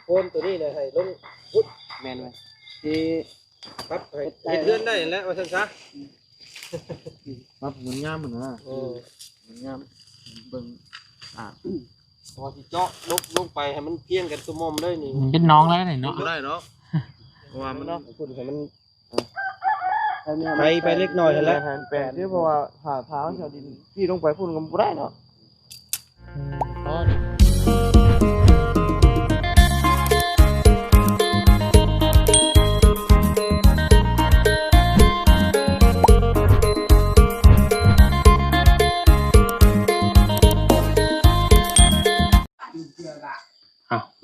ໂພນໂຕນີ້ນະໃຫ້ລົງພຸ້ນ ແມ່ນເວີຍ ທີ່ປັບໃຫ້ເຮັດເຮືອນໄດ້ຫັ້ນແຫຼະ ວ່າຊັ້ນຊະ. ປັບໃຫ້ມັນງາມຫັ້ນນະ ເອີ ໃຫ້ມັນງາມ ເບິ່ງ ອ່າ ເພາະວ່າຊິເຈາະລົກລົງໄປໃຫ້ມັນພຽງກັນຕົວໝ່ອມເລີຍນີ້ ເປັນໜອງແລ້ວນີ້ເນາະ ບໍ່ໄດ້ດອກ ເພາະວ່າມັນ ເນາະ ພຸ້ນໃຫ້ມັນ ໄຖໄປເລັກນ້ອຍຫັ້ນແຫຼະ ແປນເດ້ ເພາະວ່າຖ້າ ຖ້າເຮົາຊິເອົາດິນທີ່ລົງໄປພຸ້ນກໍບໍ່ໄດ້ເນາະ. ອືມ ພໍ ເອົ້າ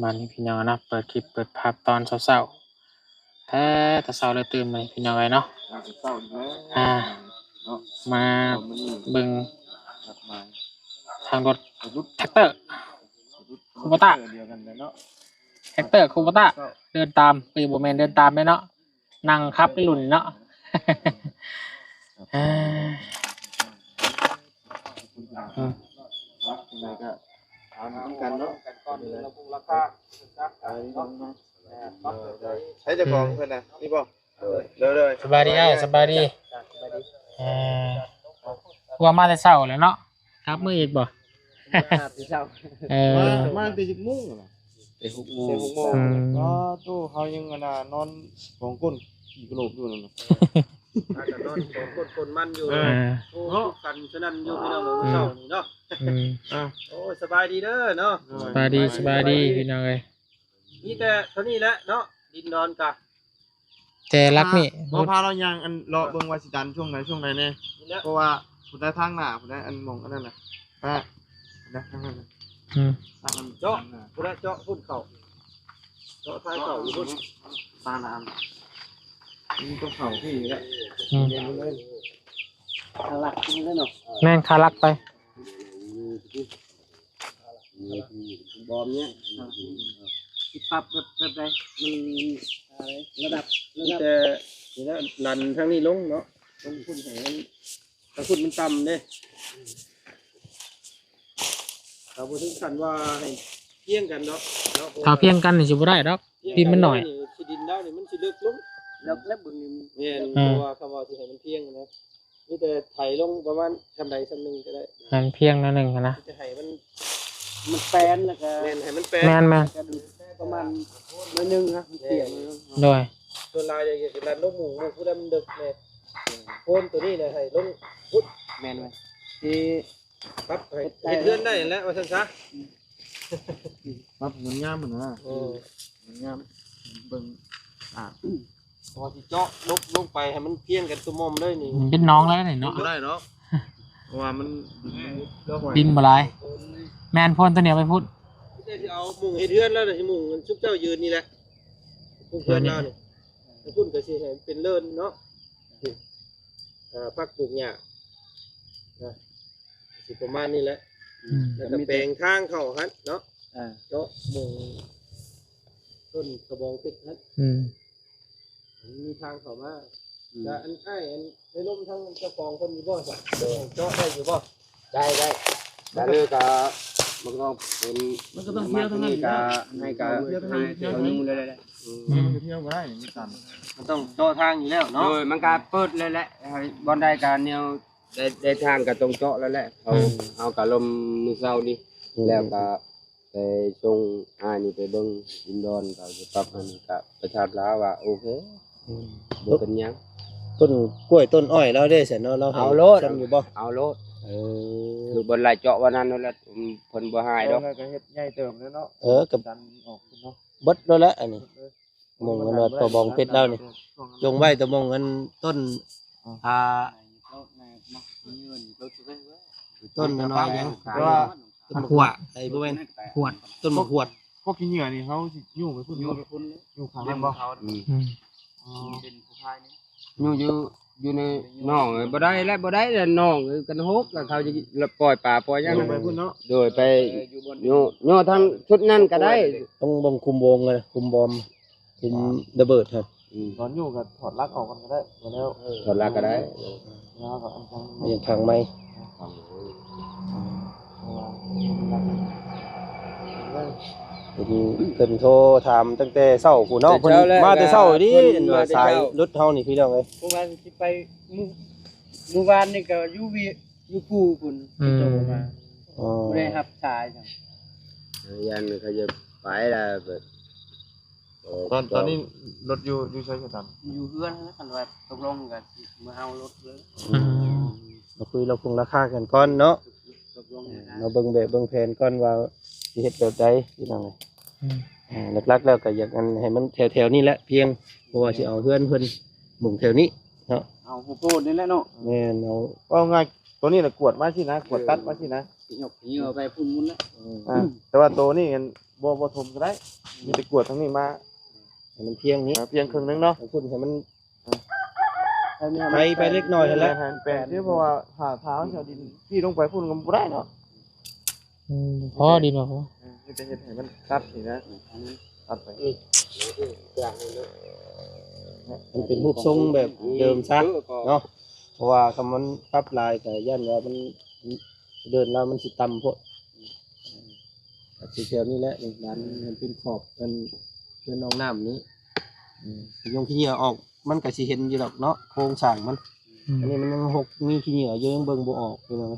ບາດນີ້ພີ່ນ້ອງເນາະ ເປີດຄລິບເປີດພາບຕອນເຊົ້າໆ ແທ້ ແຕ່ເຊົ້າເລີຍຕື່ນມານີ້ພີ່ນ້ອງເອີຍເນາະ ອ່າ ເຊົ້າອີກແລ້ວ ອ່າ ເນາະ ມາເບິ່ງທາງລົດແທັກເຕີ ຄູໂບຕ້າ ແທັກເຕີຄູໂບຕ້າ ເດີນຕາມ ເອີຍ ບໍ່ແມ່ນເດີນຕາມເດ້ເນາະ ນັ່ງຂັບໄດ້ລຸ້ນເນາະ ເອີ ອືມ ໃຫ້ເຈົ້າຂອງເພິ່ນນະ ນີ້ບໍ່? ໂດຍໆ ສະບາຍດີອ້າຍ ສະບາຍດີ ເອີ ຄືວ່າມາແຕ່ເຊົ້າແລ້ວເນາະ ກັບມື້ອີກບໍ່? ມາແຕ່ເຊົ້າ ເອີ ມາ ມາແຕ່ຈັກໂມງລະ? ແຕ່ຫົກໂມງ ແຕ່ຫົກໂມງ ອືມ ອໍ ໂຕ ເຮົາຍັງ ອັນນ່າ ນອນສອງຄົນຂີ້ກະໂຫຼກຢູ່ນັ້ນນະ ພາກັນນອນສອງຄົນກົນມັນຢູ່ ເອີ ໂອ້ ເນາະ ກັນສະນັ້ນຢູ່ພີ່ນ້ອງ ມື້ເຊົ້ານີ້ເນາະ ອືມ ອ່າ ໂອ້ ສະບາຍດີເດີເນາະ ສະບາຍດີ ສະບາຍດີພີ່ນ້ອງເອີຍ ມີແຕ່ເທົ່ານີ້ແຫຼະເນາະ ດິນດອນກະ ແຕ່ຫຼັກນີ້ ອ່າ ບໍ່ພາລາວຍ່າງ ອັນ ເລາະເບິ່ງວ່າຊິດັນຊ່ວງໃດຊ່ວງໃດແດ່ ນີ້ແຫຼະ ເພາະວ່າຜູ້ໃດທາງໜ້າ ຜູ້ໃດອັນໝ່ອງອັນນັ້ນນະ ແປະ ຜູ້ໃດທາງນັ້ນນະ ອືມ ທາງອັນເຈາະ ຜູ້ໃດເຈາະພຸ້ນເຂົ້າ ເຈາະທ້າຍເຂົ້າຢູ່ພຸ້ນ ຕາໜາມ ມັນຕ້ອງເຂົ້າທີ່ນີ້ແຫຼະ ອືມ ເລີຍ ຄາຫຼັກນີ້ແຫຼະເນາະ ແມ່ນ ຄາຫຼັກໄປ ບອມນີ້ ຊິປັບແບບ ແບບໃດ ມັນ ອ່າ ລະດັບ ລະດັບ ມີແຕ່ນີ້ແຫຼະ ດັນທາງນີ້ລົງເນາະ ລົງພຸ້ນໃຫ້ມັນ ທາງພຸ້ນມັນຕ່ຳເດ້ ເຮົາບໍ່ເຖິງຂັ້ນວ່າໃຫ້ພຽງກັນເນາະ ເນາະ ຖ້າພຽງກັນນີ້ຊິບໍ່ໄດ້ດອກ ດິນມັນໜ້ອຍ ທີ່ດິນລາວນີ້ມັນຊິເລິກລົງ ເລິກແລ້ວເບິ່ງນີ້ ແມ່ນ ເອີ ເພາະວ່າຄຳວ່າຊິໃຫ້ມັນພຽງນະ ມີແຕ່ໄຖລົງປະມານຊ່ຳໃດຊ່ຳໜຶ່ງກໍໄດ້ ໃຫ້ມັນພຽງໜ້ອຍໜຶ່ງຫັ້ນນະ ຈະໃຫ້ມັນ ມັນແປນ ແລ້ວກໍ ແມ່ນ ໃຫ້ມັນແປນ ແມ່ນໆ ປະມານໜ້ອຍໜຶ່ງນະ ມັນພຽງ ໂດຍ ສ່ວນຫຼາຍຈະເຮັດເປັນລານລົງໝູ່ ໝູ່ຜູ້ໃດມັນເລິກແດ່ ໂພນໂຕນີ້ນະໃຫ້ລົງພຸ້ນ ແມ່ນເວີຍ ທີ່ປັບໃຫ້ເຮັດເຮືອນໄດ້ຫັ້ນແຫຼະ ວ່າຊັ້ນຊະ ປັບໃຫ້ມັນງາມຫັ້ນນະ ເອີ ມັນງາມ ເບິ່ງ ອ່າ ເພາະວ່າຊິເຈາະລົກລົງໄປໃຫ້ມັນພຽງກັນຕົວໝ່ອມເລີຍນີ້ ເປັນໜອງແລ້ວນີ້ເນາະ ບໍ່ໄດ້ດອກ ເພາະວ່າມັນ ດິນບໍ່ຫຼາຍ ແມ່ນ ໂພນໂຕນີ້ເອົາໄປພຸ້ນ ແຕ່ຊິເອົາມຸງເຮັດເຮືອນແລ້ວ ຊິມຸງຊຸມເຈົ້າຢືນນີ້ແຫຼະ ປຸກເຮືອນລາວນີ້ ພຸ້ນກໍຊິໃຫ້ເປັນເລີນເນາະ ອ່າ ຜັກປູກຫຍ້ານະ ຊິປະມານນີ້ແຫຼະ ອືມ ແລ້ວກໍແປງທາງເຂົ້າຫັ້ນເນາະ ອ່າ ເຈາະໝ່ອງຕົ້ນກະບອງເພັດຫັ້ນ ອືມ ມີທາງເຂົ້າມາ ອືມ ແລ້ວອັນອ້າຍ ອັນໄດ້ລົມທາງເຈົ້າຂອງເພິ່ນຢູ່ບໍ່ຊະ? ໂດຍ ເຈາະໄດ້ຢູ່ບໍ່? ໄດ້ ໄດ້ ແຕ່ເລີກະ ມັນກໍຕ້ອງເປັນ ມັນກໍຕ້ອງທຽວທາງນັ້ນ ມາທີ່ນີ້ກະ ຢູ່ແລ້ວ ໃຫ້ກະ ໃຫ້ເຈົ້າຢູ່ເລີຍແຫຼະ ອືມ ມັນກໍທຽວບໍ່ໄດ້ ມັນຕັນ ມັນຕ້ອງເຈາະທາງຢູ່ແລ້ວເນາະ ໂດຍ ມັນກະເປີດເລີຍແຫຼະ ໃຫ້ບ່ອນໃດກະແນວ ໄດ້ ໄດ້ທາງກໍຕ້ອງເຈາະແລ້ວແຫຼະ ເຮົາ ອືມ ເຮົາກໍລົມມື້ເຊົ້ານີ້ ອືມ ແລ້ວກໍໄປສົ່ງອ້າຍນີ້ໄປເບິ່ງດິນດອນ ກໍຊິປັບ ອັນນີ້ກໍໄປຖາມລາວວ່າໂອເຄ ອືມ ບໍ່ເປັນຫຍັງ ຕົ້ນກ້ວຍຕົ້ນອ້ອຍລາວເດ້ຊັ້ນເນາະ ລາວໃຫ້ ເອົາໂລດ ຊຳຢູ່ບໍ່? ເອົາໂລດ ເອີ ຄືບ່ອນລາຍເຈາະວ່ານັ້ນແຫຼະ ເພິ່ນບໍ່ໃຫ້ດອກ ເອົາແລ້ວກໍເຮັດໃຫຍ່ເຕີບແລ້ວເນາະ ເອີ ກໍດັນອອກເນາະ ເບິດໂລດແຫຼະ ອັນນີ້ ໝ່ອງອັນວ່າຕົວບອງເປັດລາວນີ້ ຈົ່ງໄວ້ແຕ່ໝ່ອງອັນຕົ້ນ ອ່າ ອ່າ ຕົ້ນອັນວ່າຫຍັງ ແຕ່ວ່າ ຕົ້ນຂວດ ໄອ້ ບໍ່ແມ່ນຂວດ ຕົ້ນໝາກຂວດ ພວກຂີ້ເຫຍື້ອນີ້ເຮົາຊິຍູ້ໄປພຸ້ນເນາະ ຍູ້ຂ້າງນັ້ນບໍ່? ອືມ ອໍ ຍູ້ຢູ່ ຢູ່ໃນໜອງ ບໍ່ໄດ້ແຫຼະ ບໍ່ໄດ້ແຫຼະ ໜອງກັນຫົກ ແລ້ວເຂົາຈະປ່ອຍປາປ່ອຍຫຍັງ ໄປພຸ້ນເນາະ ໂດຍ ໄປຢູ່ ຢູ່ທາງຊຸດນັ້ນກໍໄດ້ ຕ້ອງເບິ່ງຄຸມວົງ ຄຸມບອມ ຄຸມລະເບີດຫັ້ນ ອືມ ຕອນຢູ່ກໍຖອດຫຼັກອອກກ່ອນກໍໄດ້ ບໍ່ແລ້ວ ເອີ ຖອດຫຼັກກໍໄດ້ ແລ້ວກໍອັນທາງ ອັນທາງໃໝ່ ເພາະວ່າ ເພິ່ນ ເພິ່ນໂທຖາມຕັ້ງແຕ່ເຊົ້າພຸ້ນເນາະ. ແຕ່ເຊົ້າແລ້ວ ເພິ່ນມາແຕ່ເຊົ້າເດ້ ເພິ່ນມາແຕ່ເຊົ້າ ວ່າຊິເອົາລົດເຮົານີ້ພີ່ນ້ອງເອີຍ. ເມື່ອວານຊິໄປ ມື້ ມື້ວານນີ້ກໍຢູ່ວິ ຢູ່ພູພຸ້ນ ອືມ ໂທມາ. ອໍ ບໍ່ໄດ້ຮັບສາຍຊ້ຳ. ຢ້ານເຂົາຈະໄປລະ ເອີ ຕອນ ຕອນນີ້ລົດຢູ່ ຢູ່ໃສຊະຕຳ? ຢູ່ເຮືອນຫັ້ນແຫຼະ. ຄັນວ່າຕົກລົງກໍຊິມາເອົາລົດເລີຍ. ອືມ ມາຄຸຍລາຄາຄົງລາຄາກັນກ່ອນເນາະ. ຕົກລົງ ເອີ ມາເບິ່ງແບບເບິ່ງແຜນກ່ອນວ່າຊິເຮັດແບບໃດພີ່ນ້ອງເອີຍ. ອືມ ເອີ ຫຼັກໆແລ້ວກໍຢາກອັນໃຫ້ມັນແຖວໆນີ້ແຫຼະພຽງ ເພາະວ່າຊິເອົາເຮືອນເພິ່ນມຸງແຖວນີ້ເນາະ. ເອົາຫົວໂພນນີ້ແຫຼະເນາະ. ແມ່ນ ເອົາ ເວົ້າງ່າຍ ຕົວນີ້ນະກວດມາຊີ້ນະ ກວດຕັດມາຊີ້ນະ ເອີ ຊິຍົກເຫືອໄປພຸ້ນໝົດແລ້ວ. ອືມ ອ່າ ແຕ່ວ່າໂຕນີ້ມັນບໍ່ ບໍ່ຖົມກໍໄດ້ ມີແຕ່ກວດທາງນີ້ມາ ໃຫ້ມັນພຽງນີ້ ເອີ ພຽງເຄິ່ງໜຶ່ງເນາະ. ເອົາພຸ້ນໃຫ້ມັນ ອ່າ ໄປ ໄປເລັກນ້ອຍຫັ້ນແຫຼະ ແປນ ແປນ ເພາະວ່າຖ້າ ຖ້າເຮົາຊິເອົາດິນທີ່ລົງໄປພຸ້ນກໍບໍ່ໄດ້ເນາະ. ອືມ ພໍດີເນາະ. ເອີ ມີແຕ່ເຮັດໃຫ້ມັນຕັດນີ້ນະ ຕັດໄປ ອືມ ໃຫ້ມັນເປັນຮູບຊົງແບບເດີມຊະເນາະ. ເພາະວ່າຄັນມັນປັບຫຼາຍກໍຢ້ານວ່າມັນ ເດີ່ນລາວມັນຊິຕ່ຳໂພດ. ອືມ ກໍຊິແຖວນີ້ແຫຼະ ນີ້ ບານ ອືມ ມັນເປັນຂອບ ເປັນ ເປັນໜອງນ້ຳນີ້. ອືມ ຂີ້ຍົງຂີ້ເຫຍື້ອອອກ ມັນກໍຊິເຫັນຢູ່ດອກເນາະ ໂຄງສ້າງມັນ. ອືມ ອັນນີ້ມັນຍັງຮົກ ມີຂີ້ເຫຍື້ອຢູ່ ຍັງເບິ່ງບໍ່ອອກຢູ່ເນາະ.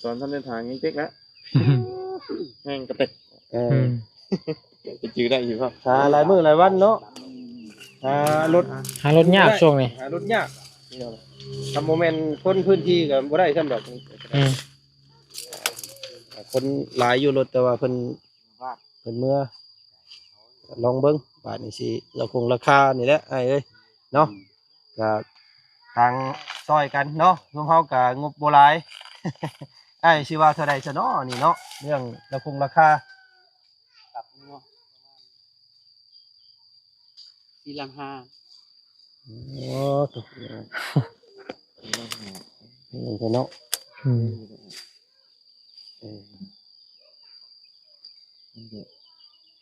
ຕອນທັນໄດ້ທາງຍັງເຕັກລະ ແຮງກະເຕັກ. ເອີ ອືມ ໄປຈື່ໄດ້ຢູ່ບໍ່? ຫາຫຼາຍມື້ຫຼາຍວັນເນາະ ຫາລົດ ຫາລົດຍາກຊ່ວງນີ້ ຫາລົດຍາກ. ຄັນບໍ່ແມ່ນຄົນພື້ນທີ່ກໍບໍ່ໄດ້ຊ້ຳດອກ. ອືມ ຄົນຫຼາຍຢູ່ລົດ ແຕ່ວ່າເພິ່ນ ເພິ່ນເມືອ. ລອງເບິ່ງບາດນີ້ຊິລາຄົງລາຄານີ້ແຫຼະອ້າຍເອີຍເນາະ. ກໍຕ່າງຊ່ອຍກັນເນາະ ຊຸມເຮົາກໍງົບບໍ່ຫຼາຍ. ອ້າຍຊິວ່າເທົ່າໃດຊະເນາະນີ້ເນາະ ເລື່ອງລາຄົງລາຄາ? ຕັບເນາະ ສີ່ລ້ານຫ້າ. ໂອ້ ໂຕ ສີ່ລ້ານຫ້າ ເນາະ. ອືມ ເອີ ມັນກໍ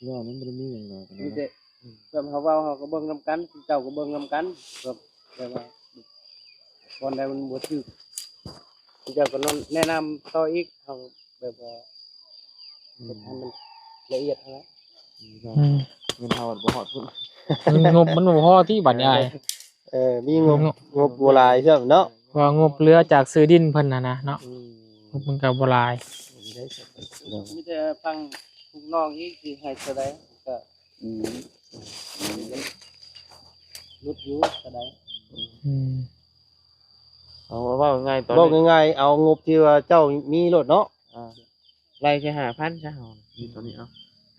ເວົ້າມັນບໍ່ໄດ້ມີຫຍັງຫຼາຍປານໃດ ມີແຕ່ ເອີ ເພື່ອເຮົາເວົ້າ ເຮົາກໍເບິ່ງນຳກັນ ເຈົ້າກໍເບິ່ງນຳກັນ ແບບ ແບບວ່າບ່ອນໃດມັນບໍ່ຖືກ ເຈົ້າກໍແນະນຳຕໍ່ອີກ ເຮົາແບບວ່າ ອືມ ເຮັດໃຫ້ມັນລະອຽດຫັ້ນແຫຼະ. ອືມ ເງິນເຮົາບໍ່ຮອດພຸ້ນ ເງິນງົບມັນບໍ່ພໍຕິບາດນີ້ອ້າຍ. ເອີ ມີງົບ ງົບ ງົບບໍ່ຫຼາຍຊ້ຳເນາະ ເພາະວ່າງົບເຫຼືອຈາກຊື້ດິນເພິ່ນຫັ້ນນະເນາະ. ອືມ ງົບມັນກໍບໍ່ຫຼາຍ ມີແຕ່ຟັງລູກນ້ອງອີກຊິໃຫ້ເທົ່າໃດກໍ ອືມ ຫຼຸດຢູ່ເທົ່າໃດ. ອືມ ເອົາເວົ້າງ່າຍໆ ຕອນ ເວົ້າງ່າຍໆ ເອົາງົບທີ່ວ່າເຈົ້າມີໂລດເນາະ. ອ່າ ໄລ່ແຄ່ຫ້າພັນຊະເຮົາ ນີ້ ຕອນນີ້ເອົາ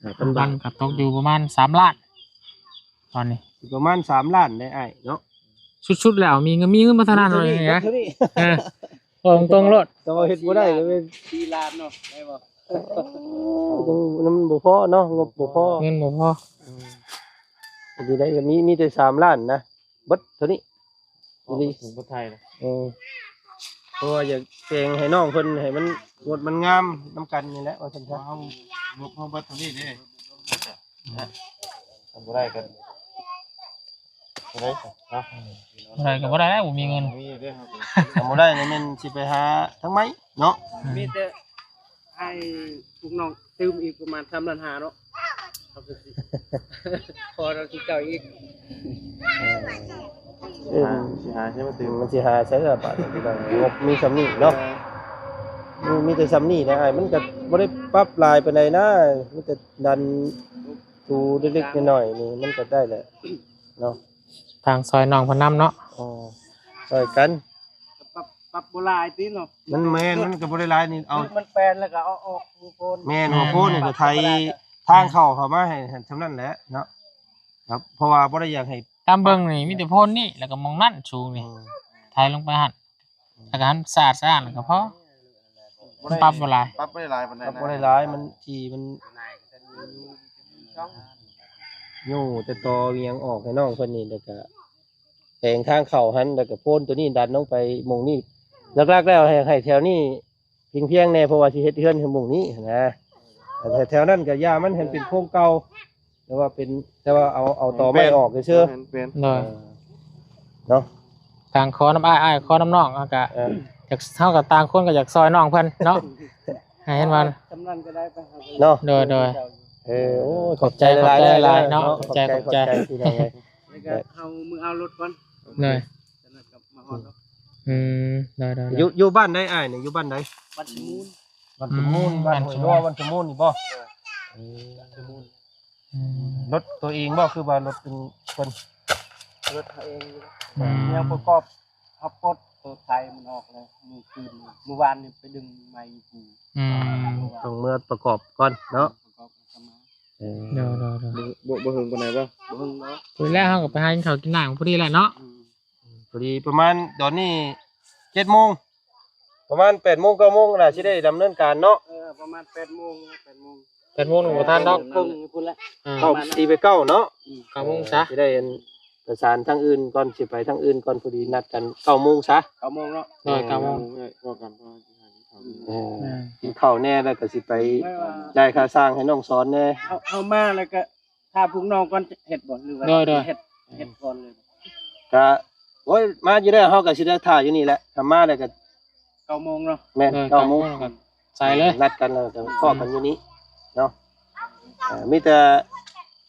ຫ້າພັນບາດ ກໍຕົກຢູ່ປະມານສາມລ້ານ ຕອນນີ້ ຊິປະມານສາມລ້ານໄດ໋ອ້າຍເນາະ. ສຸດໆແລ້ວ ມີເງິນ ມີເງິນບໍ່ເທົ່ານັ້ນເລີຍນະ. ເອີ ເວົ້າຕົງໆໂລດ ແຕ່ວ່າເຮັດບໍ່ໄດ້ກໍແມ່ນສີ່ລ້ານເນາະ ໄດ້ບໍ່? ໂອ້ ມັນບໍ່ພໍເນາະ ງົບບໍ່ພໍ ເງິນບໍ່ພໍ. ເອີ ຊິໄດ້ ມີ ມີແຕ່ສາມລ້ານນະ ເບິດເທົ່ານີ້. ອອກບໍ່ເຖິງບໍ່ໄທນະ. ເອີ ເພາະວ່າຢາກແຕ່ງໃຫ້ນ້ອງເພິ່ນໃຫ້ມັນງົດມັນງາມນຳກັນນີ້ແຫຼະ ວ່າຊັ້ນຊະ. ເຮົາ ງົບເຮົາເບິດເທົ່ານີ້ເດ້. ອືມ ຄັນບໍ່ໄດ້ກໍບໍ່ໄດ້ເນາະ ບໍ່ໄດ້ກໍບໍ່ໄດ້ແລ້ວ ບໍ່ມີເງິນ. ມີເດ້ ຄັນບໍ່ໄດ້ນີ້ແມ່ນຊິໄປຫາທາງໃໝ່ເນາະ. ອືມ ມີແຕ່ ໃຫ້ພວກນ້ອງຕື່ມອີກປະມານສາມລ້ານຫ້າເນາະ ເຮົາກໍຊິຂໍນຳເຈົ້າອີກ. ເອີ ຊິຫາໃສມາຕື່ມ ມັນຊິຫາໃສລະບາດນີ້ ງົບມີສ່ຳນີ້ເນາະ. ມີ ມີແຕ່ສ່ຳນີ້ນະອ້າຍ ມັນກໍບໍ່ໄດ້ປັບຫຼາຍປານໃດນະ ມີແຕ່ດັນຕູເລັກໆນ້ອຍໆນີ້ ມັນກໍໄດ້ແຫຼະເນາະ. ທາງຊ່ອຍນ້ອງເພິ່ນນຳເນາະ. ອໍ ຊ່ອຍກັນ ປັບ ປັບບໍ່ຫຼາຍຕິເນາະ. ມັນແມ່ນ ມັນກໍບໍ່ໄດ້ຫຼາຍນີ້ ເອົາ ມັນແປນແລ້ວກໍເອົາອອກຫົວໂພນ. ແມ່ນ ຫົວໂພນນີ້ກໍໄຖທາງເຂົ້າ ເຂົ້າມາໃຫ້ ໃຫ້ສ່ຳນັ້ນແຫຼະເນາະ. ຄັບ ເພາະວ່າບໍ່ໄດ້ຢາກໃຫ້ ຕາມເບິ່ງນີ້ມີແຕ່ໂພນນີ້ ແລ້ວກໍໝ່ອງນັ້ນສູງນີ້ ເອີ ໄຖລົງໄປຫັ້ນ ແລ້ວກໍໃຫ້ມັນສະອາດສະອ້ານກໍພໍ. ບໍ່ໄດ້ ປັບບໍ່ຫຼາຍ ປັບບໍ່ໄດ້ຫຼາຍປານໃດນະ ປັບບໍ່ໄດ້ຫຼາຍ ມັນທີ່ມັນ ຢູ່ແຕ່ຕໍອີ່ຫຍັງອອກໃຫ້ນ້ອງເພິ່ນນີ້ ແລ້ວກະແປງທາງເຂົ້າຫັ້ນ ແລ້ວກະໂພນໂຕນີ້ດັນລົງໄປໝ່ອງນີ້. ຫຼັກໆແລ້ວໃຫ້ ໃຫ້ແຖວນີ້ພຽງໆແດ່ ເພາະວ່າຊິເຮັດເຮືອນໃຫ້ໝ່ອງນີ້ຫັ້ນນະ. ແຖວ ແຖວນັ້ນກະຢ່າມັນໃຫ້ເປັນໂຄງເກົ່າ ແຕ່ວ່າເປັນ ແຕ່ວ່າເອົາ ເອົາຕໍໄມ້ອອກຊື່ໆ. ແມ່ນ ແມ່ນ ໂດຍ ເອີ ເນາະ ຕ່າງຂໍນຳອ້າຍ ອ້າຍຂໍນຳນ້ອງ ເຮົາກະ ເອີ ຢາກ ເຮົາກະຕ່າງຄົນກະຢາກຊ່ອຍນ້ອງເພິ່ນເນາະ. ໃຫ້ເຫັນວ່າ ຈຳນັ້ນກໍໄດ້ໄປຫາເນາະ ໂດຍ ໂດຍ. ເອີ ໂອ້ຍ ຂອບໃຈ ຂອບໃຈຫຼາຍໆເນາະ ຂອບໃຈ ຂອບໃຈ ຂອບໃຈພີ່ນ້ອງເອີຍ. ແລ້ວກໍເຮົາມືເອົາລົດກ່ອນ ໂດຍ ຈັກໜ້ອຍກໍມາຮອດດອກ. ອືມ ໂດຍໆໆ ຢູ່ ຢູ່ບ້ານໃດອ້າຍນີ້ ຢູ່ບ້ານໃດ? ບ້ານສະມູນ ບ້ານສະມູນ ອືມ ບ້ານຫ້ວຍນົວ ບ້ານສະມູນນີ້ບໍ່? ເອີ ເອີ ບ້ານສະມູນ. ອືມ ລົດຕົວເອງບໍ່ ຄືວ່າລົດເປັນຄົນ? ລົດເຮົາເອງຢູ່. ອືມ ຍັງປະກອບ ເຮົາປົດໂຕໄທມັນອອກແລ້ວມື້ຄືນນີ້ ມື້ວານນີ້ໄປດຶງໃໝ່ຢູ່ພູ. ອືມ ຕ້ອງເມືອປະກອບກ່ອນເນາະ ປະກອບແລ້ວກໍມາ. ເອີ ໂດຍໆໆ ບໍ່ ບໍ່ ບໍ່ເຫິງປານໃດບໍ່? ບໍ່ເຫິງເນາະ ພໍດີແລ້ວເຮົາກໍໄປຫາກິນເຂົ້າກິນນ້ຳພໍດີແຫຼະເນາະ. ອືມ ພໍດີປະມານຕອນນີ້ເຈັດໂມງ ປະມານແປດໂມງ ເກົ້າໂມງ ໜ້າຊິໄດ້ດຳເນີນການເນາະ. ເອີ ປະມານແປດໂມງ ແປດໂມງ ແປດໂມງນີ້ບໍ່ທັນດອກ ເຄິ່ງພຸ້ນແຫຼະ. ອ່າ ເກົ້າ ຕີໄປເກົ້າເນາະ. ອືມ ເກົ້າໂມງຊະ ຊິໄດ້ອັນປະສານທາງອື່ນກ່ອນ ຊິໄປທາງອື່ນກ່ອນ ພໍດີນັດກັນເກົ້າໂມງຊະ. ເກົ້າໂມງເນາະ ໂດຍ ເກົ້າໂມງ ເອີ ເວົ້າກັນ ເອີ ເອີ ກິນເຂົ້າແດ່ ແລ້ວກໍຊິໄປຈ່າຍຄ່າຊ່າງໃຫ້ນ້ອງສອນແດ່. ເຮົາ ເຮົາມາແລ້ວກໍຖ້າພວກນ້ອງກ່ອນ ເຮັດບໍ່ ຫຼືວ່າ ໂດຍໆ ເຮັດ ເຮັດກ່ອນເລີຍ? ກະ ໂອ້ຍ ມາຢູ່ແລ້ວ ເຮົາກໍຊິໄດ້ຖ້າຢູ່ນີ້ແຫຼະ ຖ້າມາແລ້ວກໍ ເກົ້າໂມງເນາະ. ແມ່ນ ເອີ ເກົ້າໂມງ ເກົ້າໂມງກໍໃສ່ເລີຍ ນັດກັນແລ້ວກໍພໍ້ກັນຢູ່ນີ້ເນາະ. ເອີ ມີແຕ່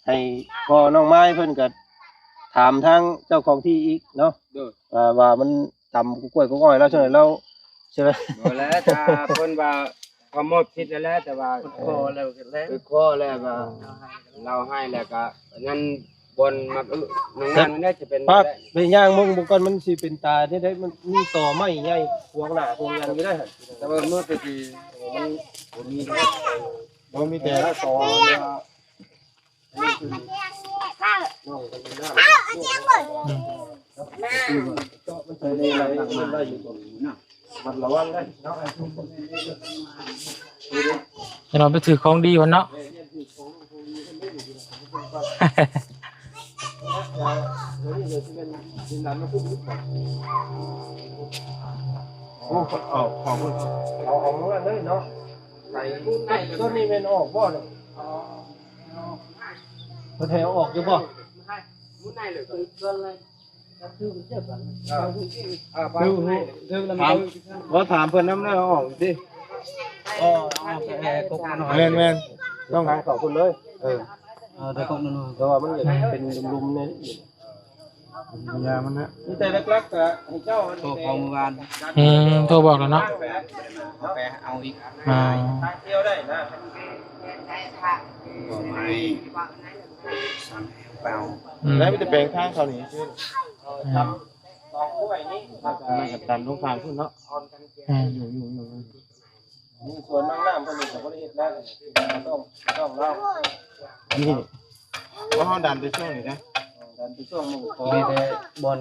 ໃຫ້ພໍ່ນ້ອງມາຍເພິ່ນກໍຖາມທາງເຈົ້າຂອງທີ່ອີກເນາະ. ໂດຍ ວ່າ ວ່າມັນຕຳກ້ວຍກ້ອຍແລ້ວຈັ່ງໃດແລ້ວ ໃຊ່ໄໝ? ບໍ່ແລ້ວ ຖ້າເພິ່ນວ່າ ເຂົາມອບສິດແລ້ວແຫຼະ ແຕ່ວ່າ ເອີ ຂໍແລ້ວແຫຼະ ເອີ ຂໍແລ້ວກໍ ລາວໃຫ້ແລ້ວກໍ ອັນນັ້ນບ່ອນມັກ ເອີ ນ້ອງນານມັນໄດ້ຈະເປັນ ປ້າ ໄປຍ່າງເບິ່ງເບິ່ງກ່ອນ ມັນຊິເປັນຕາແນວໃດ ມັນມີຕໍໄມ້ໃຫຍ່ຂວາງໜ້າຂວາງຫຍັງຢູ່ໄດ໋ຫັ້ນ. ແຕ່ວ່າເມື່ອຕະກີ້ມັນບໍ່ມີ ບໍ່ມີແຕ່ຕໍ ດຽວເຮົາໄປຖືຂອງດີກ່ອນເນາະ. ໂອ້ ເອົາ ເອົາ ເອົາເມືອເລີຍເນາະ. ໄປ ຕົ້ນນີ້ແມ່ນອອກບໍ່ນີ້? ເພິ່ນໃຫ້ເອົາອອກຢູ່ບໍ່? ຄື ຄື ຖາມ ວ່າຖາມເພິ່ນນຳແລ້ວອອກຕິ. ແມ່ນໆ ຕ້ອງທາງເຂົ້າພຸ້ນເລີຍ. ເອີ ເອີ ແຕ່ກໍນ້ອຍໆ ແຕ່ວ່າມັນເປັນຫຼຸມໆ ນີ້ ຍາມັນນະ ມີແຕ່ຫຼັກໆ ກໍໃຫ້ເຈົ້າໂທເຂົ້າມື້ວານ. ອືມ ໂທບອກແລ້ວເນາະ ເອົາໄປເອົາອີກ. ອ່າ ທາງທ່ຽວໄດ້ນະ ບໍ່ໄໝ ສັ່ງແອວເປົ່າ. ອືມ ແລ້ວມີແຕ່ແປງທາງເຂົ້ານີ້ຊື່. ອືມ ມັນກໍຕັນລົງຂ້າງພຸ້ນເນາະ. ອືມ ຢູ່ ຢູ່ ຢູ່ ນີ້ສວນນ້ອງນ້ຳເພິ່ນນີ້ກໍບໍ່ໄດ້ເຮັດນະ ຕ້ອງ ຕ້ອງລາວ ອັນນີ້ ເພາະເຮົາດັນໄປຊ່ວງນີ້ນະ ດັນໄປຊ່ວງໜຶ່ງ ມີແຕ່ບ່ອນ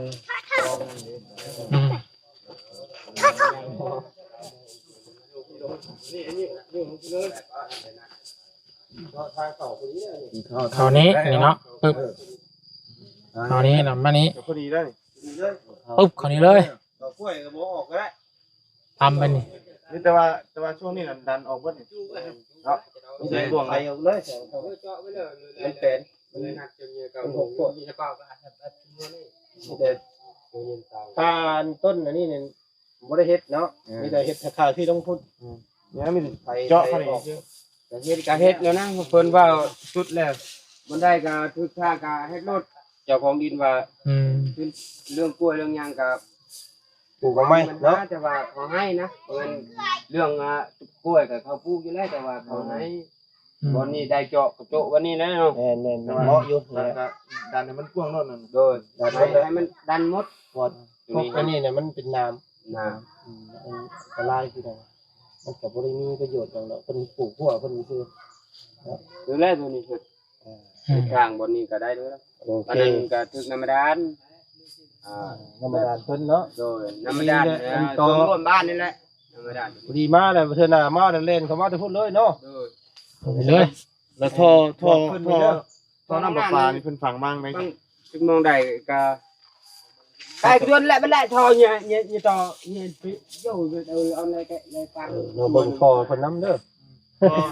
ອືມ ເຂົ້ານີ້ ນີ້ເນາະ ປຶບ ເຂົ້ານີ້ ແລ້ວມານີ້ ພໍດີໄດ້ ປຶບ ເຂົ້ານີ້ເລີຍ. ດອກກ້ວຍກໍບໍ່ອອກກໍໄດ້ ຕຳໄປນີ້ ມີແຕ່ວ່າ ແຕ່ວ່າຊ່ວງນີ້ນະດັນອອກເບິດນີ້ເນາະ ມີແຕ່ບ່ວງໄຖອອກເລີຍ ມັນແປນ ມັນຫົກໂພດ ມີແຕ່ ຖ້າອັນຕົ້ນອັນນີ້ນີ້ບໍ່ໄດ້ເຮັດເນາະ ເອີ ມີແຕ່ເຮັດຄ່າທີ່ລົງທຶນ ອືມ ນີ້ມີແຕ່ເຈາະເຂົ້ານີ້ຊື່. ກະເຮັດ ກະເຮັດແລ້ວນະ ເພິ່ນເວົ້າສຸດແລ້ວ ບໍ່ໄດ້ກະຖືກຖ້າກະເຮັດໂລດ ເຈົ້າຂອງດິນວ່າ ອືມ ເລື່ອງກ້ວຍເລື່ອງຫຍັງກະປູກເອົາໃໝ່ເນາະ ແຕ່ວ່າເຂົາໃຫ້ນະ ເພິ່ນເລື່ອງ ອາ ກ້ວຍກະເຂົາປູກຢູ່ແລ້ວ ແຕ່ວ່າເຂົາໃຫ້ ອືມ ບ່ອນນີ້ໄດ້ເຈາະກະໂຈະບ່ອນນີ້ແລ້ວເນາະ. ແມ່ນໆ ເໝາະຢູ່ ແລ້ວກະດັນໃຫ້ມັນກວ້າງໂລດນັ້ນ ໂດຍ ດັນໃຫ້ມັນດັນໝົດ ເພາະວ່າ ໂຕນີ້ນະ ອັນນີ້ນະ ມັນເປັນໜາມ ໜາມ ອືມ ອັນຕະລາຍຄືກັນ ມັນກໍບໍ່ໄດ້ມີປະໂຫຍດຫຍັງດອກ ເພິ່ນປູກຮົ້ວເພິ່ນຊື່ເນາະ. ຄືແລ້ວໂຕນີ້ ເອີ ທາງບ່ອນນີ້ກໍໄດ້ເດີ ໂອເຄ ອັນນັ້ນກໍຖືກນ້ຳບາດານ ອ່າ ນ້ຳບາດານເພິ່ນເນາະ ໂດຍ ນ້ຳບາດານ ເອີ ສ່ວນຮ່ວມບ້ານນີ້ແຫຼະ ນ້ຳບາດານ ພໍດີມາແລ້ວ ເທື່ອໜ້າມາແລ້ວແລ່ນເຂົ້າມາແຕ່ພຸ້ນເລີຍເນາະ ໂດຍ ເລີຍ ແລ້ວທໍ່ ທໍ່ ທໍ່ ທໍ່ນ້ຳປະປານີ້ເພິ່ນຝັງມາໄວ້ ຈັກໂມງໃດກໍ ໄປຈວນແຫຼະ ມັນແຫຼະທໍ່ເຍ ເຍ ເຍຕໍ່ ເຍ ໂຍ ເອີ ເອົາໃນແກະ ໃນປັງ ເອີ ເຮົາເບິ່ງທໍ່ເພິ່ນນຳເດີ ທໍ່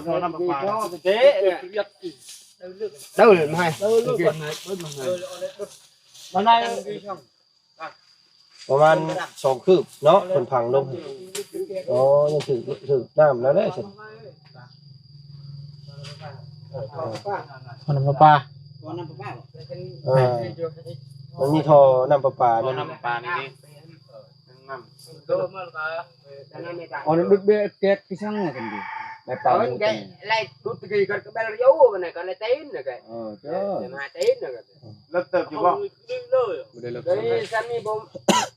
ທໍ່ນ້ຳປະປາ ເຕະ ເດີ ມາໃຫ້ ເດີ ມາໃຫ້ ມາໃຫ້ ປະມານສອງຄືບເນາະ ເພິ່ນພັງລົງ ອໍ ຍັງຖືກ ຖືກນ້ຳແລ້ວເດ້ຊັ້ນ. ເອີ ທໍ່ນ້ຳປະປາ ເອີ ມັນມີທໍ່ນ້ຳປະປາ ທໍ່ນ້ຳປະປານີ້ເດ້ ນ້ຳ ອໍ ດຸດເບະແກກທີ່ສັງກັນດີ ໄດ້ປາ ເອີ ໄດ້ ໄດ້ດຸດຕະກີ້ກໍແບລຢູ່ມັນກໍໄດ້ຕີນນະກະ ເອີ ເຈົ້າ ໄດ້ມາຕີນນະກະ ເລິກເຕີບຢູ່ບໍ່? ບໍ່ໄດ້ເລິກ ເອີ ສ່ຳນີ້ບໍ່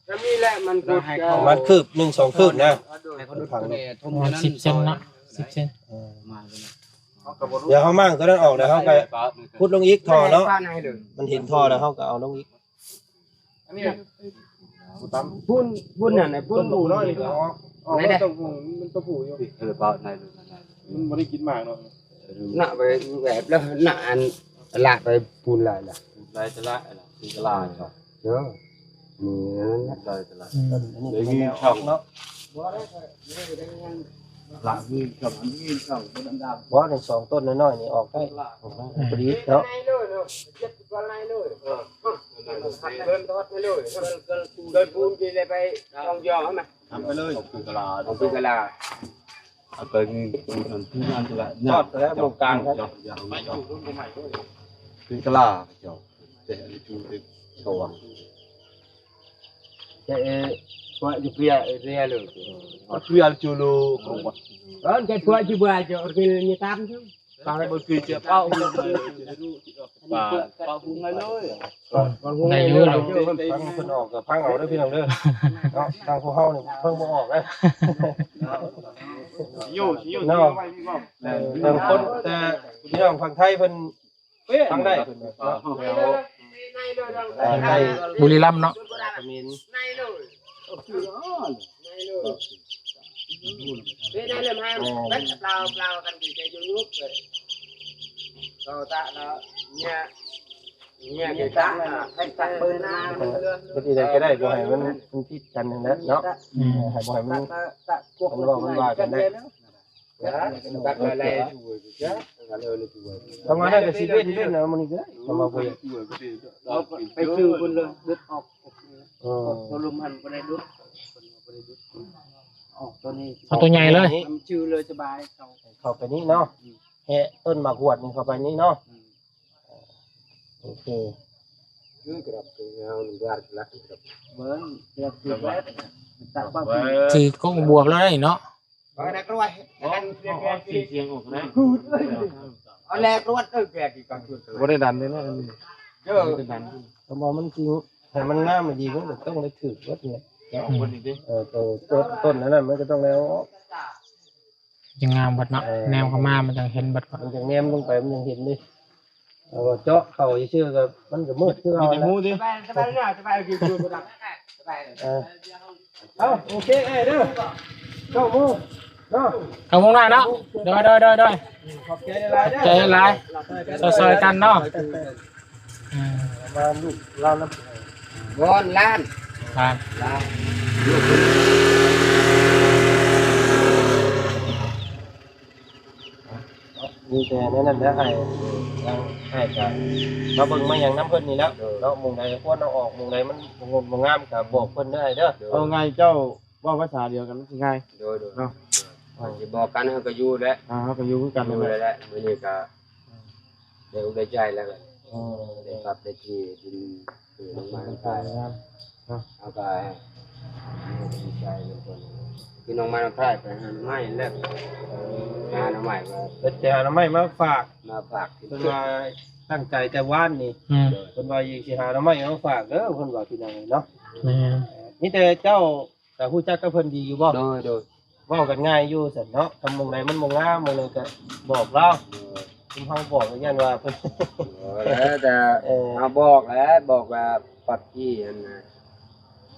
ສ່ຳນີ້ແຫຼະ ມັນ ປະມານຄືບໜຶ່ງສອງຄືບນະ ໃຫ້ເຂົາດຸດຕົວນີ້ ຖົມ ປະມານສິບເຊັນເນາະ ສິບເຊັນ ເອີ ມາ ດຽວເຮົາມ້າງຕົວນັ້ນອອກ ແລ້ວເຮົາກໍຂຸດລົງອີກທໍ່ເນາະ ມັນເຫັນທໍ່ແລ້ວເຮົາກໍເອົາລົງອີກ ອັນນີ້ ປູນ ປູນນັ້ນນະ ປູນ ປູນໜ້ອຍນີ້ກໍອອກ ອອກ ມັນຕົວຜູ້ ມັນຕົວຜູ້ຢູ່ ເອີ ເບົາໃນ ມັນບໍ່ໄດ້ກິນໝາກເນາະ ນະ ໄປແບບແລ້ວນະ ອັນລາກໄປປູນຫຼາຍລະ ຫຼາຍຕະລະ ລະ ຕີກະລາເຈົ້າ ເອີ ນີ້ນະ ຫຼາຍຕະລະ ອືມ ອັນນີ້ ໄດ້ມີຊ່ອງເນາະ ລະມີຊ່ອງ ອັນນີ້ຊ່ອງ ບໍ່ດຳໆ ບໍ່ ໃນສອງຕົ້ນນ້ອຍໆນີ້ອອກໄດ້ ອອກໄດ້ ອືມ ພໍດີເນາະ ເອີ ເດີນທອດໄປເລີຍ ເດີນ ເດີນ ເດີນປູນທີ່ໄດ້ໄປທ່ອງທ່ຽວຫັ້ນນະ ທຳໄປເລີຍ ເອົາປູນກະລາ ເອົາປູນກະລາ ເອົາໄປນີ້ ປູນນັ້ນ ປູນນັ້ນລະ ທອດໄປແລ້ວໝ່ອງກາງ ເຈົ້າ ເຈົ້າ ເຈົ້າ ປູນກະລາ ເຈົ້າ ແຕ່ອັນນີ້ປູນເປັນຊ່ອງ Cioè, qua giù via, via lui. Qua via giù lui, qua. Ơ, cái qua giù via, giù, giù, giù tam chứ. Tam bơ kì, giù pao, giù pao, giù pao, giù ngay lui. ໄດ້ຢູ່ ຟັງເພິ່ນອອກກໍຟັງເອົາເດີພີ່ນ້ອງເດີ ເນາະ ທາງພວກເຮົານີ້ຟັງບໍ່ອອກເດ້ ຢູ່ ຢູ່ ເນາະ ຢູ່ໄວ້ ຢູ່ໄວ້ ເອີ ບາງຄົນ ແຕ່ພີ່ນ້ອງຝັ່ງໄທເພິ່ນ ຟັງໄດ້ເນາະ ແລ້ວ ອ່າ ໄດ້ ບຸລີລັມເນາະ ເຂມນ ເຮັດຈັ່ງໃດກໍໄດ້ ບໍ່ໃຫ້ມັນ ມັນຜິດກັນຫັ້ນແຫຼະເນາະ ອືມ ໃຫ້ບໍ່ໃຫ້ມັນ ມັນເວົ້າ ມັນວ່າກັນໄດ້. ປະມານນັ້ນກໍຊິເວັ້ນ ເວັ້ນເອົາມື້ນີ້ກໍໄດ້ ເພາະວ່າບໍ່ຢາກ ໄປຊື້ເພິ່ນເລີຍ ເບິດອອກ ເອີ ຕົວລຸ່ມຫັ້ນບໍ່ໄດ້ດຸດ ເພິ່ນບໍ່ໄດ້ດຸດ ອອກຕົວນີ້ ເອົາຕົວໃຫຍ່ເລີຍ ມັນຈື່ເລີຍສະບາຍ ເຂົ້າ ເຂົ້າໄປນີ້ເນາະ ອືມ ແຫະຕົ້ນໝາກຫວດນີ້ເຂົ້າໄປນີ້ເນາະ ອືມ ໂອເຄ ຄືກະດັບຄືເຮົາເບິ່ງ ຄືກົງບວກແລ້ວເນາະ. ບໍ່ໄດ້ດັນເດ້ເນາະ ເອີ ບໍ່ໄດ້ດັນເດ້ເນາະ ເອີ ຄຳວ່າມັນຊິ ໃຫ້ມັນງາມໃຫ້ດີ ມັນກໍຕ້ອງໄດ້ຖືກເບິດນີ້ແຫຼະ ອືມ ເອີ ໂຕ ໂຕຕົ້ນນັ້ນນະ ມັນກໍຕ້ອງໄດ້ເອົາອອກ ຈັ່ງງາມເບິດເນາະ ເອີ ແນມເຂົ້າມາມັນຈັ່ງເຫັນເບິດ ມັນຈັ່ງແນມລົງໄປ ມັນຈັ່ງເຫັນເດ້. ເອົາເຈາະເຂົ້າຊື່ໆ ກໍມັນກໍມືດຄືເກົ່າ ມີແຕ່ຮູຕິ ເອີ ເອົາ ໂອເຄອ້າຍເດີ ເກົ້າໂມງເນາະ ເກົ້າໂມງໜ້າເນາະ ໂດຍໆໆ ຂອບໃຈຫຼາຍໆເດີ ໃຈຫຼາຍ ຊ່ອຍໆກັນເນາະ ເອີ ມາລູກຫຼານນຳ ບ່ອນຫຼານ ຫຼານ ຫຼານ ມີແຕ່ແນວນັ້ນແຫຼະ ອ້າຍ ອ້າຍກໍມາເບິ່ງມາຫຍັງນຳເພິ່ນນີ້ແຫຼະເນາະ ໝ່ອງໃດຄວນເອົາອອກ ໝ່ອງໃດມັນບໍ່ງົດບໍ່ງາມກໍບອກເພິ່ນເດີອ້າຍເດີ ເອົາງ່າຍເຈົ້າເວົ້າພາສາດຽວກັນມັນຊິງ່າຍ ໂດຍໆ ເນາະ ຊິບອກກັນເຮົາກໍຢູ່ແຫຼະ ອ່າ ເຮົາກໍຢູ່ຄືກັນ ຢູ່ແຫຼະ ມື້ນີ້ກໍໄດ້ອົກໄດ້ໃຈແລ້ວ ເອີ ໄດ້ປັບໄດ້ທີ່ດິນ ເອີ ລົງມາ ເຮົາກໍ ເຮົາກໍດີໃຈເປັນຕົ້ນ ຄືນ້ອງມານ້ອງທ້າຍໄປຫາໜໍ່ໄມ້ແລ້ວ ຫາໜໍ່ໄມ້ວ່າ ເພິ່ນໄປຫາໜໍ່ໄມ້ມາຝາກ ມາຝາກ ເພິ່ນວ່າຕັ້ງໃຈແຕ່ວານນີ້ ອືມ ເພິ່ນວ່າຊິຫາໜໍ່ໄມ້ມາຝາກເດີ ເພິ່ນວ່າພີ່ນ້ອງເນາະ ແມ່ນ ມີແຕ່ເຈົ້າ ກໍຮູ້ຈັກກັບເພິ່ນດີຢູ່ບໍ່? ໂດຍ ໂດຍ ເວົ້າກັນງ່າຍຢູ່ຊັ້ນເນາະ ຄັນໝ່ອງໃດມັນບໍ່ງາມ ໝ່ອງໃດກໍບອກລາວ ໂດຍ ຊຸມເຮົາບອກກໍຢ້ານວ່າເພິ່ນ ໂດຍ ແລ້ວແຕ່ ເອີ ເຮົາບອກແຫຼະ ບອກວ່າປັບທີ່ຫັ້ນນະ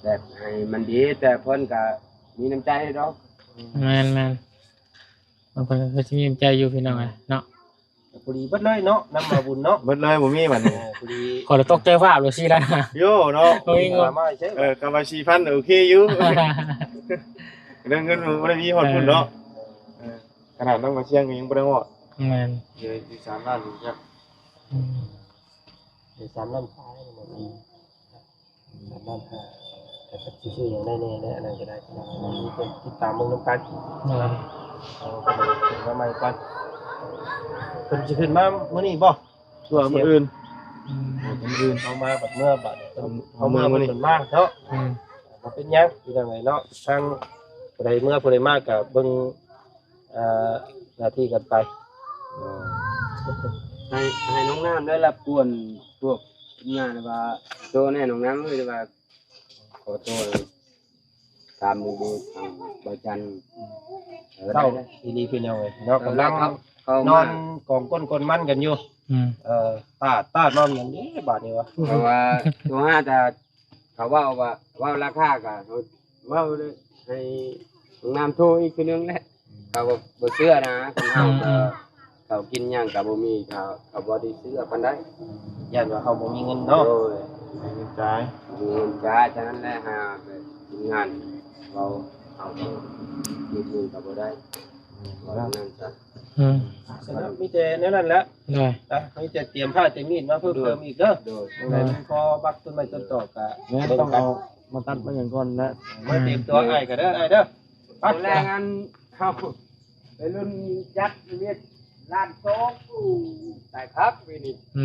ແບບໃຫ້ມັນດີ ແຕ່ເພິ່ນກໍມີນ້ຳໃຈດອກ ແມ່ນໆ ບາງຄົນກໍຄືຊິມີນ້ຳໃຈຢູ່ ພີ່ນ້ອງເອີຍເນາະ. ພໍດີເບິດເລີຍເນາະ ນຳມາບຸນເນາະ ເບິດເລີຍ ບໍ່ມີບັດນີ້ ເອີ ພໍດີ ຂ້ອຍລະຕົກໃຈຟ້າວໂລຊີ້ແລ້ວນະ ໂຍເນາະ ໂອ້ຍ ເງິນ ເອີ ກະວ່າສີ່ພັນໂອເຄຢູ່ ເລື່ອງເງິນບໍ່ໄດ້ມີຮອດພຸ້ນເນາະ ເອີ ເອີ ຂະໜາດນ້ອງມາຊຽງກໍຍັງບໍ່ໄດ້ຮອດ ແມ່ນ ເອີ ຢູ່ສາມລ້ານຢູ່ຈັກ ອືມ ຢູ່ສາມລ້ານປາຍ ອືມ. ສາມລ້ານຫ້າ ແຕ່ກໍຊິຊື້ຫຍັງໄດ້ແດ່ ແລະ ອັນນັ້ນກໍໄດ້ ມີແຕ່ຕິດຕາມເບິ່ງນຳກັນ ແມ່ນ ເອົາເອົາມາໃໝ່ກ່ອນ. พิ่นຊິຂຶ້ນມາມື້ນີ້ບໍ່ ຫຼືວ່າມື້ອື່ນ? ອືມ ມື້ອື່ນ ເຮົາມາບັດເມື່ອ ບັດເພິ່ນ ເຮົາມາມື້ນີ້ ເພິ່ນມາເນາະ. ອືມ ບໍ່ເປັນຫຍັງ ພີ່ນ້ອງເອີຍເນາະ. ທາງຜູ້ໃດເມືອຜູ້ໃດມາກໍເບິ່ງ ເອີ ໜ້າທີ່ກັນໄປ. ໃຫ້ ໃຫ້ນ້ອງນ້ຳໄດ້ລະກວນພວກທີມງານວ່າໂຕແນ່ ນ້ອງນ້ຳເອີຍ ວ່າຂໍໂຕຕາມມື້ທາງບ່າວຈັນ. ເອີ ເສົ້າອີ່ຫຼີພີ່ນ້ອງເອີຍເນາະ. ກຳລັງນອນກອງກົ້ນກົນມັນກັນຢູ່. ອືມ ເອີ ຕາດ ຕາດນອນກັນເດ້ບາດນີ້ວະ. ເພາະວ່າໂທຫາ ຖ້າ ເຂົາເວົ້າວ່າ ເວົ້າລາຄາກໍເວົ້າເລີຍ ໃຫ້ນ້ອງນ້ຳໂທອີກເທື່ອໜຶ່ງແຫຼະ. ເຂົາບໍ່ ບໍ່ເຊື່ອນະ ຄົນເຮົາກໍ ອືມ ເຂົາກິນຫຍັງກໍບໍ່ມີ ເຂົາ ເຂົາບໍ່ໄດ້ເຊື່ອປານໃດ ຢ້ານວ່າເຮົາບໍ່ມີເງິນເນາະ. ໂດຍ ບໍ່ມີເງິນຈ່າຍ ບໍ່ມີເງິນຈ່າຍ ສະນັ້ນແຫຼະ ຫາແບບທີມງານເວົ້າ ເຮົາກໍມີທຶນກໍບໍ່ໄດ້ ອືມ ເວົ້າແນວນັ້ນຊະ. ອືມ ສະນັ້ນມີແຕ່ແນວນັ້ນແຫຼະ. ໂດຍ ອ່ະ ມີແຕ່ຕຽມຜ້າຕຽມມີດມາເພີ່ມເຕີມອີກເດີ. ໂດຍ ຈັ່ງໃດມັນພໍບັກຕົ້ນໄມ້ຕົ້ນຕອກກະ ແມ່ນ ເບິ່ງກັນ ຕ້ອງເອົາມາຕັດມາຫຍັງກ່ອນນະ. ມາຕຽມຕົວອ້າຍກໍເດີ ອ້າຍເດີ. ໄປ ແລງອັນເຮົາໄປລຸ້ນຈັດວຽກລ້ານສອງ ຕາຍຄັກປີນີ້. ອື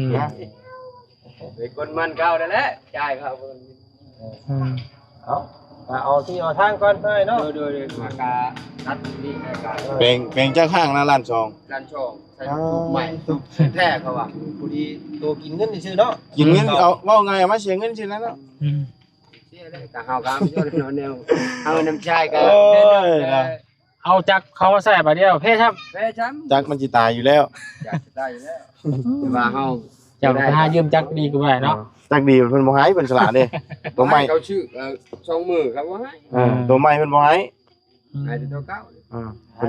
ມ ໄປກົນມັນເກົ່ານັ້ນແຫຼະ ຈ່າຍເຂົາ. ອືມ ເອົາ ກໍເອົາທີ່ເອົາທາງກ່ອນໄປເນາະ. ໂດຍໆ ມາກະຕັດນີ້ໃຫ້ກະ ແປງ ແປງຈັກຫ້າງນະ ລ້ານສອງ ລ້ານສອງ ໃສ່ຕູບໃໝ່ ຕູບແທ້ເຂົາວ່າ ພໍດີໂຕກິນເງິນຊື່ໆເນາະ. ກິນເງິນ ເອົາ ເວົ້າງ່າຍ ເອົາມາເສຍເງິນຊື່ແລ້ວເນາະ. ອືມ ເສຍແລ້ວ ກະເຮົາກະເອົາແນວ ເຮົານຳໃຊ້ກະ ໂອ້ຍ ເອົາຈັກເຂົາມາໃຊ້ບາດດຽວ ແພ້ຊ້ຳ ແພ້ຊ້ຳ ຈັກມັນຊິຕາຍຢູ່ແລ້ວ ຈັກຊິຕາຍຢູ່ແລ້ວ. ແຕ່ວ່າເຮົາ ເຈົ້າໄປຫາຢືມຈັກດີກວ່າເນາະ. ຈັກດີເພິ່ນບໍ່ໃຫ້ ເພິ່ນສະຫຼະເດ້. ຕົວໃໝ່ ເຂົາຊື້ ເອີ ສອງມື້ເຂົາບໍ່ໃຫ້. ເອີ ຕົວໃໝ່ເພິ່ນບໍ່ໃຫ້ ໃຫ້ແຕ່ຕົວເກົ່າ. ເອີ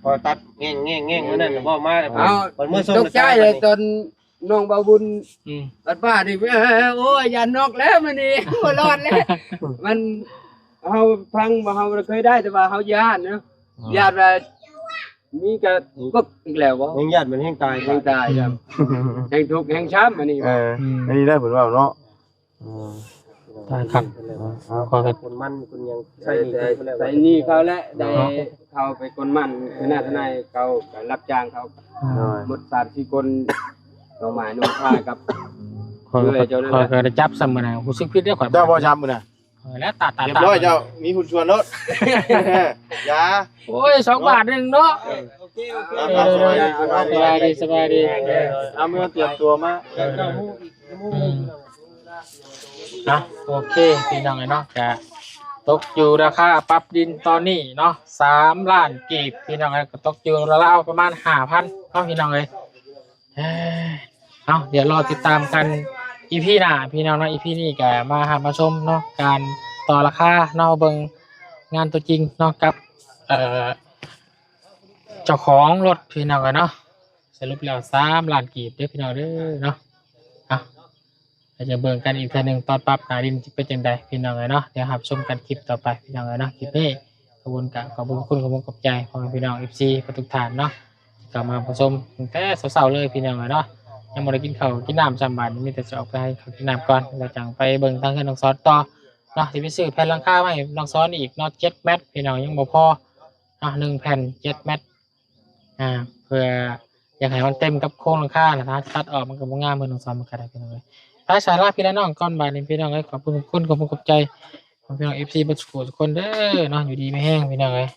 ພໍຕັດແງ່ງໆໆ ມື້ນັ້ນເວົ້າມາແລ້ວ ເອົາ ເພິ່ນເມືອສົ່ງ ຕົກໃຈເລີຍຕອນ ນ້ອງບ່າວບຸນ ອືມ ບັດມານີ້ ໂອ້ຍ ຢ້ານນົກແລ້ວມື້ນີ້ ບໍ່ລອດແລ້ວ. ມັນ ເຮົາຟັງວ່າເຮົາບໍ່ໄດ້ເຄີຍໄດ້ ແຕ່ວ່າເຮົາຢ້ານເນາະ. ອໍ ຢ້ານວ່າມີກະປຶກອີກແລ້ວບໍ່ ແຮ່ງຢ້ານມັນແຮ່ງຕາຍ ແຮ່ງຕາຍ ອືມ ແຮ່ງທຸກແຮ່ງຊ້ຳອັນນີ້. ເອີ ອືມ ອັນນີ້ໄດ້ເພິ່ນເວົ້າເນາະ. ເອີ ຕາຍຄັກ ເອີ ເອົາ ຂໍກັນ ຄົນມັນຄົນຫຍັງ ໃຊ້ໜີ້ ໃຊ້ໜີ້ເຂົາແຫຼະ ໄດ້ເຂົ້າໄປກົນມັນ ຄະນະທະນາຍເຂົາກໍຮັບຈ້າງເຂົາ ອ່າ ໝົດສາມສີ່ຄົນ ນ້ອງໝາຍນ້ອງພາກັບ ຂ້ອຍ ເອື້ອຍເຈົ້ານັ້ນແຫຼະ ຂ້ອຍກໍໄດ້ຈັບຊ້ຳມື້ນັ້ນ ຮູ້ສຶກຜິດເດ້ຂ້ອຍ ເຈົ້າບໍ່ຈັບມື້ນັ້ນ ຂ້ອຍແລ້ວຕາດ ຕາດ ຮຽບຮ້ອຍ ຕາດ ເຈົ້າມີຫຸ້ນສ່ວນໂລດ ຢ່າ ໂອ້ຍ ສອງບາດໜຶ່ງເນາະ. ໂອເຄ ໂອເຄ ອ່າ ສະບາຍດີ ສະບາຍດີ ສະບາຍດີ ເອົາ ເມືອຕຽມຕົວມາ ເຈົ້າ ເຈົ້າ ໝູ່ອີກໝູ່ໜຶ່ງ. ອືມ ອ່ະ ໂອເຄ ພີ່ນ້ອງເອີຍເນາະ ກະຕົກຢູ່ລາຄາປັບດິນຕອນນີ້ເນາະ ສາມລ້ານກີບ ພີ່ນ້ອງເອີຍ ກໍຕົກຢູ່ລາວໆປະມານຫ້າພັນເນາະ ພີ່ນ້ອງເອີຍ. ເອີ ເອົາ ດຽວລໍຕິດຕາມກັນ ອີພີ ໜ້າ ພີ່ນ້ອງເນາະ. ອີພີ ນີ້ກໍມາຮັບມາຊົມເນາະ ການຕໍ່ລາຄາເນາະ ເບິ່ງງານຕົວຈິງເນາະ ກັບ ເອີ ເຈົ້າຂອງລົດ ພີ່ນ້ອງເອີຍເນາະ. ສະຫຼຸບແລ້ວ ສາມລ້ານກີບເດີ ພີ່ນ້ອງເດີເນາະ. ເອົາ ກໍຈະເບິ່ງກັນອີກເທື່ອໜຶ່ງ ຕອນປັບໜ້າດິນຈະເປັນຈັ່ງໃດ ພີ່ນ້ອງເອີຍເນາະ. ດຽວຮັບຊົມກັນຄລິບຕໍ່ໄປ ພີ່ນ້ອງເອີຍເນາະ. ຄລິບນີ້ ຂອບຄຸນ ກະຂອບຄຸນ ຂອບຄຸນຂອບໃຈພໍ່ແມ່ພີ່ນ້ອງ ເອັຟຊີ ທຸກໆທ່ານເນາະ ທີ່ເຂົ້າມາຮັບຊົມຕັ້ງແຕ່ເຊົ້າໆເລີຍ ພີ່ນ້ອງເອີຍເນາະ. ຍັງບໍ່ໄດ້ກິນເຂົ້າກິນນ້ຳຊ້ຳ ບາດນີ້ມີແຕ່ຈະອອກໄປຫາກິນເຂົ້າກິນນ້ຳກ່ອນ ແລ້ວຈັ່ງໄປເບິ່ງທາງເຮືອນນ້ອງສອນຕໍ່ເນາະ. ຊິໄປຊື້ແຜ່ນຫຼັງຄາມາໃຫ້ນ້ອງສອນອີກເນາະ ເຈັດແມັດ ພີ່ນ້ອງ ຍັງບໍ່ພໍເນາະ ໜຶ່ງແຜ່ນເຈັດແມັດ ອ່າ ເພື່ອຢາກໃຫ້ມັນເຕັມກັບໂຄງຫຼັງຄານະ ຖ້າຕັດອອກມັນກໍບໍ່ງາມ ເພິ່ນຕ້ອງສ້ອມມັນກໍໄດ້ ພີ່ນ້ອງເອີຍ. ໄປ ສາລາພີ່ລະນ້ອງກ່ອນ ບາດນີ້ ພີ່ນ້ອງເອີຍ. ຂອບຄຸນ ຂອບຄຸນ ຂອບໃຈ ຂອບໃຈພີ່ນ້ອງ ເອັຟຊີ ເບິດສູ່ຄົນເດີເນາະ ຢູ່ດີມີແຮງ ພີ່ນ້ອງເອີຍ.